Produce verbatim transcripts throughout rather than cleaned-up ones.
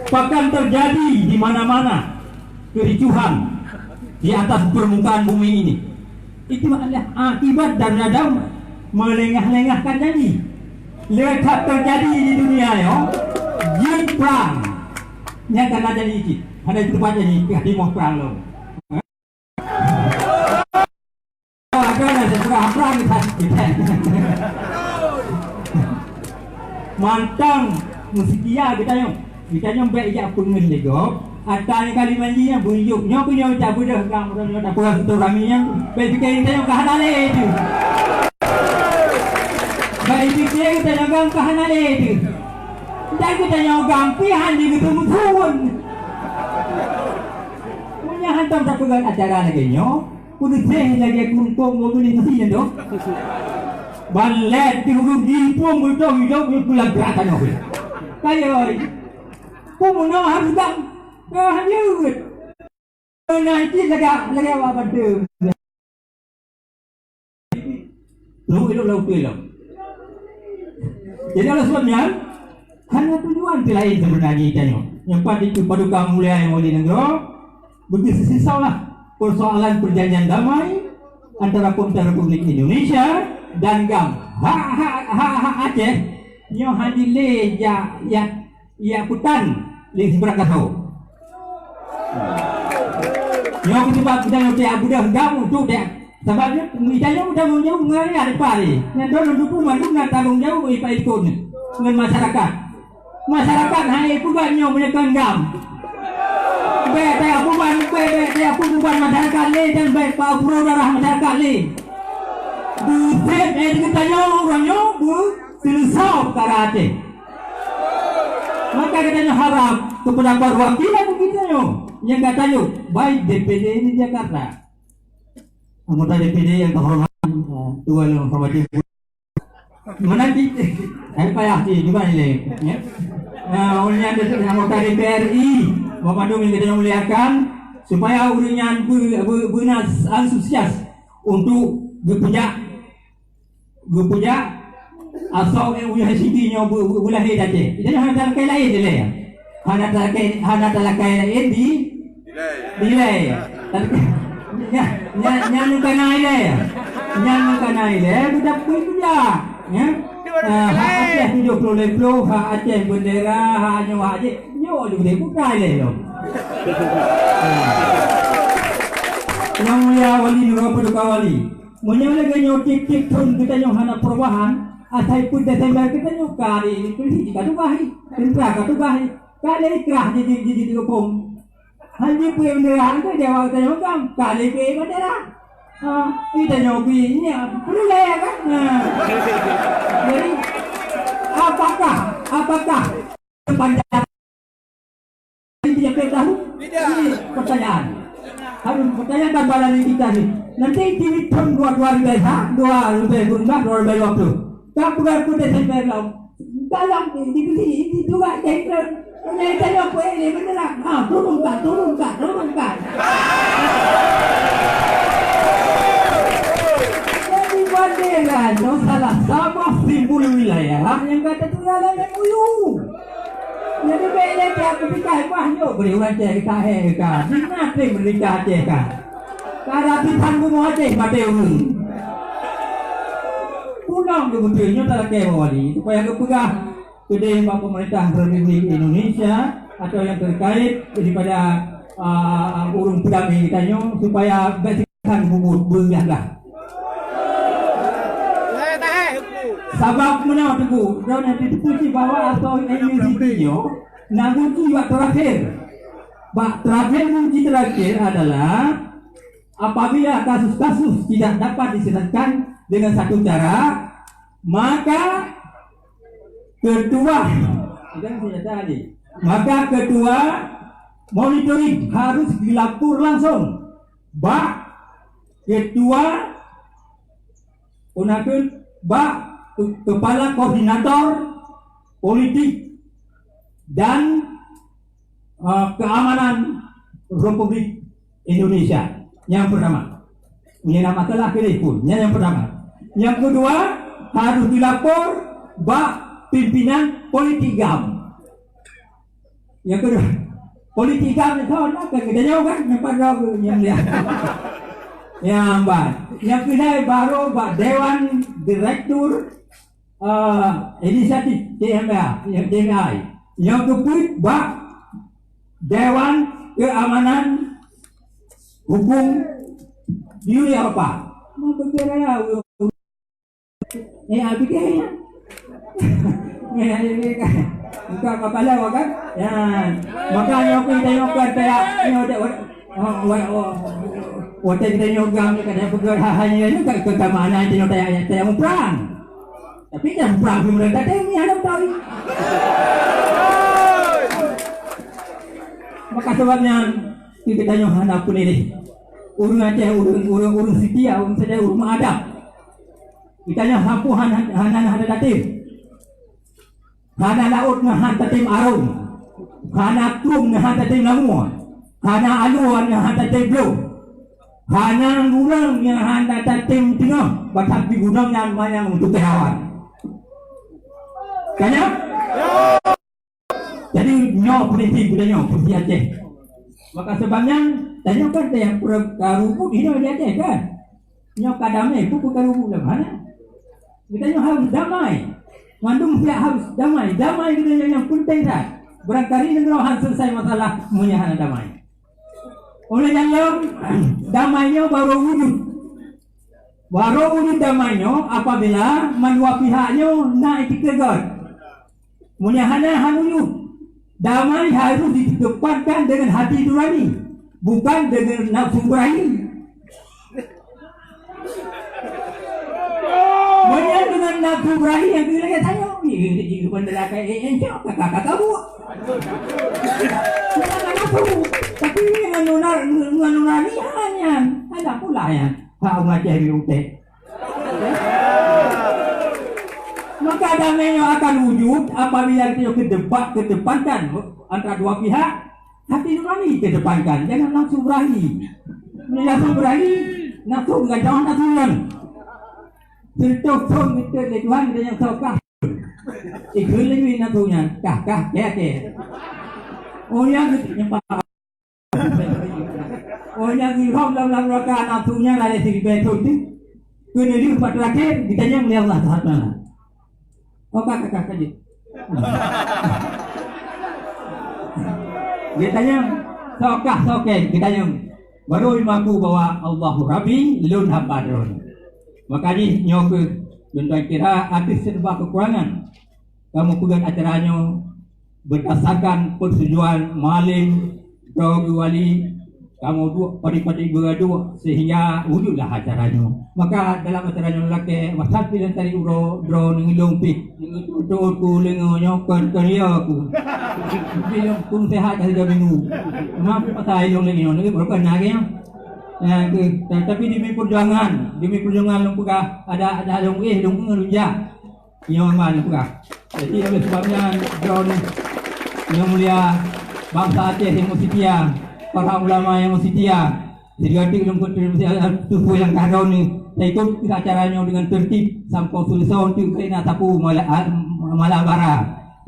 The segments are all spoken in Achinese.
Bahkan terjadi di mana-mana kericuhan di atas permukaan bumi ini. Itu adalah akibat daripada melengah-lengahkan janji. Leukat terjadi di dunia nyoe, jeuet prang. Nyang kana janji cit, hana teupeu janji, ka timoh prang lom. Ada dah seserah prang kita. Mantong meusetia geutanyoe. Geutanyoe bèk jak peungeuh lé gob. Ata nyang ka lheueh manji nyan beuyôk. Nyoe keuh nyoe jak beudôh lam uroe nyoe, tapeugah silaturahmi nyan. Bèk pike geutanyoe ka hana lé teuh. Bèk pike geutanyoe gam ka hana lé teuh. Dan geutanyoe gam pih han jeuet geuteumeung phôn. Meunyoe hantom tapeugah acara lagèe nyoe, Peudeuséh lagèe kungkong ngon beunéh meusi nyan tu. Ban lhèe teuh ureueng jipueng beutôi idong ngon peulang brat tanoh. Kayôi. Peue meunoe harus gam. Ka hanjeuet. Peue na cit lagak, lagak awak bandum. Lôn ilôn lôn ilôn. Jadi oleh sebab nyan, hana tujuan ti laén seubeuna geutanyoe. Nyang pat itu paduka mulia nyang wali nanggroe, beugeuh sisisaulah persoalan perjanjian damai antara pemerintah Republik Indonesia dan gam. Hak, hak, hak, hak Aceh nyoe hana lé jak, jak, jak kutan lé sibarang gasoe. Nyoe keuh sebab geutanyoe pih beudôh gam untuk dek. Sabab nyoe geutanyoe tanggong jaweueb ngon rakyat di Pari. Nyan droeneuh duku mandum na tanggong jaweueb di Pari Likot nyoe ngon masyarakat. Masyarakat hai peugah nyoe meunyoe kon gam. Bèk teuh beban, bèk, bèk teuh beban masyarakat lé dan bèk peuuroe darah masyarakat lé. Beusép eh geutanyoe uroe nyoe beuseuleusoe peukara Aceh. Maka geutanyoe harap keupada perwakilan geutanyoe nyang ka tanyoe, baik D P D di Jakarta, anggota D P D yang terhormat, eh, Tuan Yang Hormati. Mana di, eh, payah sih, juga ini, ya. Nah, oleh yang dari anggota D P R I, Bapak Dum yang kita muliakan, supaya ureueng nyan be-, be-, beuna antusias untuk geupeujak Geupeujak asoe U H C D nyoe beu-, beu-, beulahé di Aceh. Jadi hana talakée laén dilée. Hana talakée, hana talakée laén di, dilée. Nyan, nyan, nyan kana ilée. Nyan kana ilée, budak pui kuliah. Ya. Ah, hak Aceh tujoh ploh lhée ploh, hak Aceh bendera, hak nyoe, hak jih. Nyoe ju deh bukai lé lom. Yang mulia wali nyoe, paduka wali. Meunyoe lagée nyoe tieb-tieb thon geutanyoe hana perubahan, asai peuet Desember geutanyoe ka di, di polisi ka tugaih, tentara ka tugaih, ka lé ikrah jijak, jijak dihuköm. Hana jipeuék bendera, hana jaweueb geutanyoe gam, ka lé peuék bendera. Ha, geutanyoe pih nyan peureulée kan? Ha. Jadi, apakah, apakah sepanjang Tidak tahu? Tidak. Ini pertanyaan. Harus pertanyaan dan barang yang kita ni. Nanti di tahun dua, dua ribu dua, dua ribu dua belas, dua ribu dua puluh. Tak bukan pun Desember lah. Dalam di, di, di, di dua Desember. Saya tanya apa ini beneran? Ha, turunkan, turunkan, turunkan. Jadi bandingkan, oh, salah sama simbol wilayah yang kata tinggal dalam M O U. Jadi, bèk lé teuka keu pih ka, bah, nyoe bri ureueng Aceh ka, he, ka. Di na treb meurintah Aceh ka. Ka ratusan bumoe Aceh maté ureueng. Pulang keu beutôi nyoe talakée bak wali, supaya geupeugah keudeh bak pemerintah Republik Indonesia atau yang terkait daripada, ah, ureueng peudamé geutanyoe, supaya bèk Kan bubut beureudah. Sabab meunoe Teungku, droeneuh tateupeue cit bahwa asoe M U C D nyoe na uji bak terakhir. Bak terakhir, uji terakhir adalah apabila kasus-kasus tidak dapat diselesaikan dengan satu cara, maka ketua, maka ketua monitoring harus dilapor langsung bak ketua, peunakeun bak ke-, kepala koordinator politik dan, eh, keamanan Republik Indonesia. Nyang peurtama. Nyan na masalah keudeh phon. Nyan nyang peurtama. Nyang keudua, harôh jilapor bak pimpinan politik GAM. Nyang keudua, politik GAM nyan kon, kan geutanyoe kan, nyang padum nyang lihat. Nyang ban. Nyang keulhèe barô bak Dewan Direktur, eh, Inisiatif T M A, T M I. Nyang keupeuet bak Dewan Keamanan Hukum Uni Eropa. Mau bergerak Eh, habis dia ya. Eh, habis dia kan. Bukan apa-apa lah, kan? Ya. Maka nyoe pun kita nyoe kan, kayak, nyoe dah, oh, oh, oh, oh. Watèe kita nyoe GAM ni kan, yang pegang hal-hal ni kan, ke, ke mana kita nyoe kayak, kayak muprang. Tapi jangan muprang pun mereka tengok ni, ada tahu. Maka sebabnya, kita nyoe hana pun ini. Ureueng Aceh, ureueng, ureueng, ureueng seutia, ureueng seutia, ureueng meuadab. Geutanyoe sapeue hana, hana, hana tatem. Hana laôt ngon han tatem arôn. Hana krueng ngon han tatem lamua. Hana alue ngon han tatem bloe. Hana gurang ngon han tatem teungoh, bahkan di gunong nyan manyang untuk teuhawan. Ka nyan? Jadi, nyoe prinsip geutanyoe, prinsip Aceh. Maka sebab nyan, tanyoe kan teuh nyang peureuka rubut hinoe di Aceh kan? Nyoe ka damai, peue peureuka rubut lam hana? Geutanyoe harus damai. Mandum pihak harus damai. Damai geutanyoe nyang penting that. Barangkali nanggroe han selesai masalah meunyoe hana damai. Oleh nyan lom, damai nyoe baru wujud. Baru wujud damai nyoe apabila mandua pihak nyoe na itikeugot. Meunyoe hana, hana wujud. Damai harus dikedepankan dengan hati nurani, bukan dengan nafsu birahi. Meunyoe dengan nafsu birahi nyang keu lagèe tanyoe, ih, ih, ih, benda lakai, eh, eh, cok, kakak, kakak buat. Bukan nafsu, tapi dengan nunar-, dengan nurani hanya. Ada pula nyan. Hak ureueng Aceh di utek. Maka damai nyoe akan wujud apabila kita kedepan, kedepankan antara dua pihak, hati nurani kedepankan, jangan nafsu birahi. Bila nafsu birahi, nafsu bukan jauh nafsu nyan. Seratus thon kita lé Tuhan, kita nyang sokah. Ikheun lé nafsu nyan, kah, kah, keh, keh. Oh, nyan kita nyembah. Oh, nyang jihom lam, lam neraka nafsu nyan lalée siribée thon teuh. Keuneulheueh bak teulakée, geutanyong lé Allah Subhanahu wa Taala. Oh, ka, ka, ka, ka jeuet. Geutanyong, soe kah, soe kèe, geutanyong. Baru jimaku bahwa Allahu Rabbi, lôn hamba droe. Maka jih nyoe kheueh, lôn tuan kira ateueh seudeubah keukurangan. Kamoe peugöt acara nyoe beurdasarkan peusetujuan mualem, droe geuwali, kamoe duek padub-padub geuduek sehingga wujudlah acara nyoe. Maka dalam acara nyoe lakée, masa pih lôn tari uroe, droe neungeulong pih, neungeutôt-tôt ku leungoe nyoe kon, kon ya ku. Pih lôn pun sehat dah tiga minggu. Cuma pasai lôn leungoe, leungoe bukan lagée nyoe. Nah, tu. Tapi demi perjuangan, demi perjuangan lôn peugah, ada, ada lôn éh, lôn ngeulunjak. Nyoe man peugah. Jadi, oleh sebab nyan, droeneuh nyang mulia, bansa Aceh nyang meusitia, para ulama nyang meusitia, sigoe teuk lôn keutueng tutoe nyang ka droeneuh taikot acara nyoe deungon tertib sampoe seuleusoe teuk keu na sapeue mala-, a-, malabara,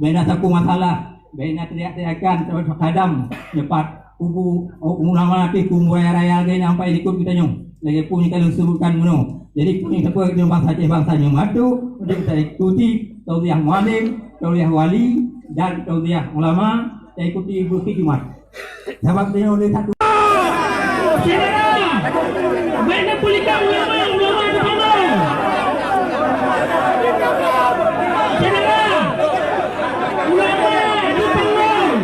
bèk na sapeue masalah, bèk na teriak-teriakan, terus kadam nyepat. Kubu, oh, ulama pih kubu raya-raya lagée nyan sampai likot geutanyoe. Lagée peue nyang ka lôn sebutkan bunoe. Jadi, peue nyang sapeue keu bansa Aceh, bansa nyang mantong, untuk kita ikuti tauziah mualem, tauziah wali, dan tauziah ulama, kita ikuti beukhidmat. Sabab tanyoe lé satu. Syedara! Bèk neupeulika ulama, ulama teuh pangong! Syedara! Ulama teuh pangong!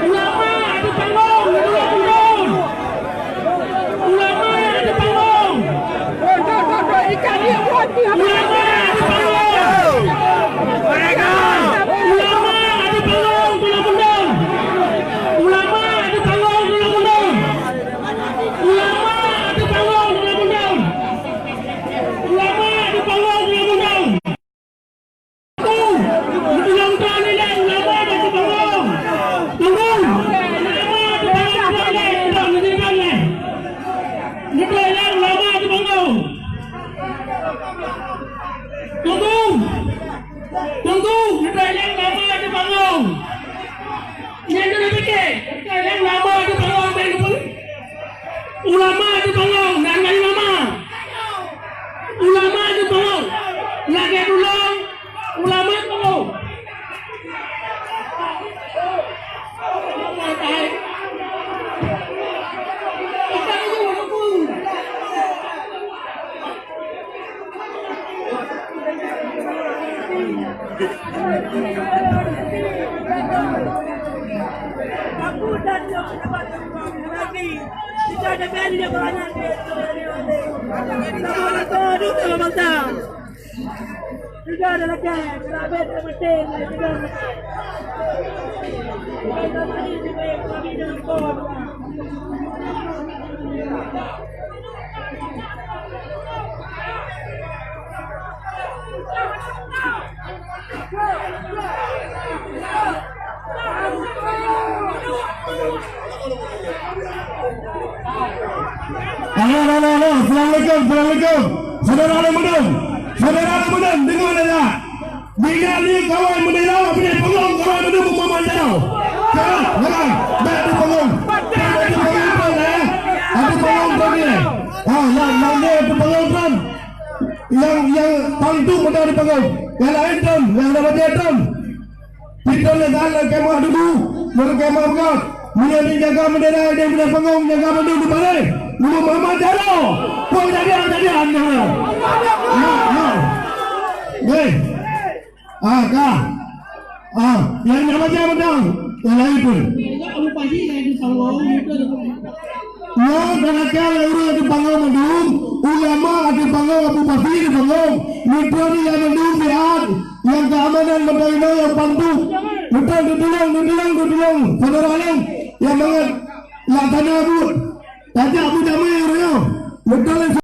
Ulama teuh pangong, ngon ulôn mundôn! Ulama teuh pangong! Ulama teuh pangong! Ulama teuh pangong, ngon ulôn mundôn! Ulama teuh pangong, ngon ulôn mundôn! Ulama teuh pangong! Nyan na pike, nyang lama di panggung, ulama di panggung, dan ulama. Ulama di panggung. Lagèe dulu, ulama di panggung. Halo, halo, halo. Assalamualaikum, assalamualaikum. Saudara Lôn Meudon, saudara Lôn Meudon, deungö saja. Bila ni kawan meudeh lawa, bila panggung kawan meudeh meumamah jaroe. Ka, ka, bèk di panggung. Bèk di panggung pun, eh. Di panggung pun dia. Ha, yang, yang dia di panggung pun. Yang, yang pantu meudeh di panggung. Yang lain pun, yang ada dia pun. Kita legal lagi mah dulu, mereka mah pegang. Mula ni jaga bendera, dia boleh panggung, jaga bendera di balik. Meumamah jaroe. Kau jadi, jadi anda. Ya, ya. Hei. Ah, ka. Ah, nyang na macam mana? Nyang laén pun. Nyoe keunakan ureueng di panggung mandum, ulama di panggung, Abu Bakar di panggung, meuteumé nyang mandum siat, nyang keamanan meuteumé nyang bantu. Beutôi, tutulông, tutulông, tutulông. Saudara alim, nyang mangat laksana buet. Tajak beudamé ureueng nyoe. Beutôi.